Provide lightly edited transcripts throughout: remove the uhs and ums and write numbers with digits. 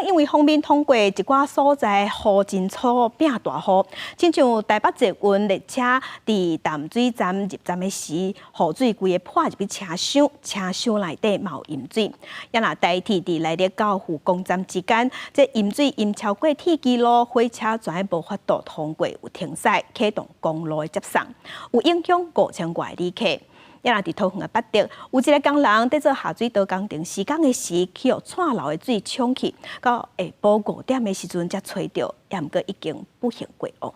因為鋒面通過一寡所在，雨真粗變大雨，親像台北捷運列車佇淡水站入站的時，雨水規个潑入去車廂，車廂內底嘛有淹水。也若台鐵佇內壢到湖光站之間，這淹水淹超過鐵支路，火車全無法度通過，有停駛，啟動公路的接送，有影響5000外旅客。也若佇桃園的八德，有一个工人佇做下水道工程施工的時，去予蔡漏的水沖去，到下晡5點的時陣才揣著，也毋過已經不幸過往。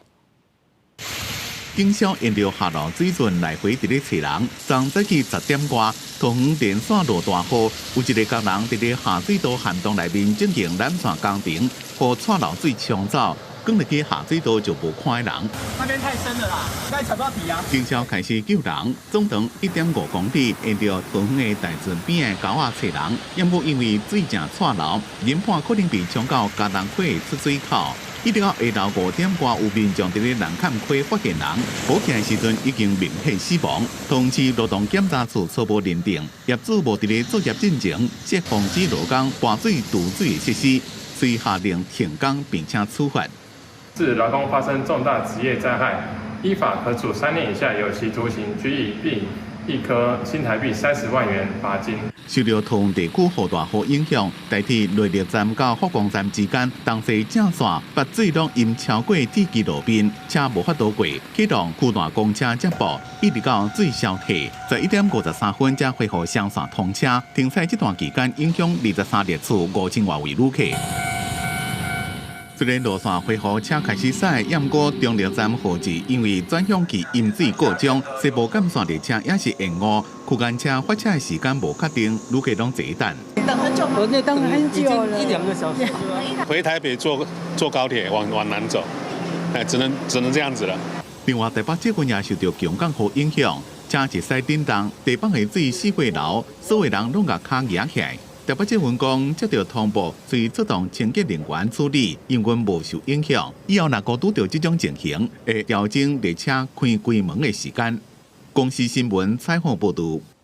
警消沿著下落水圳來回佇咧揣人，從早起10點外，桃園連續落大雨，有一个工人佇咧下水道涵洞內面進行纜線工程，予蔡漏水沖走。轉入去下水道就無看人。那邊太深了啦，應該踩不到底啊。警消開始救人，總長1.5公里，沿著桃園的大圳邊的溝仔揣人，毋過因為水誠蔡流，研判可能被沖到嘉東溪的出水口。一直到下晝5點外，有民眾佇咧南崁溪發現人，補起來時陣已經明顯死亡。同時，勞動檢查處初步認定，業主無佇咧作業進前設防止勞工跋水墮水的設施，遂下令停工並且處罰。致勞工發生重大職業災害，依法可處3年以下有期徒刑、拘役，並易科新台幣30萬元罰金。受著桃園地區雨大雨影響，台鐵內壢站到佛光站之間，東西正線北水攏淹超過鐵支路面，車無法度過，啟動區段公車接駁，一直到水消退，11點53分才恢復雙線通車。停駛這段期間，影響23列次5000外位旅客。雖然路線恢復車開始駛，毋過中壢站號誌因為轉向器淹水故障，西部幹線列車也是延誤，區間車發車的時間無確定，旅客攏坐等。等很久，我等很久了，一兩個小時。回台北坐高鐵往南走，哎，只能這樣子了。另外，台北捷運也受著強降雨影響，車一駛振動，地板的水四界流，所有人攏共跤蜈起來。台北捷運講接著通報，隨出動清潔人員處理，營運無受影響。以後若閣拄著這種情形，會調整列車開關門的時間。公視新聞採訪報導。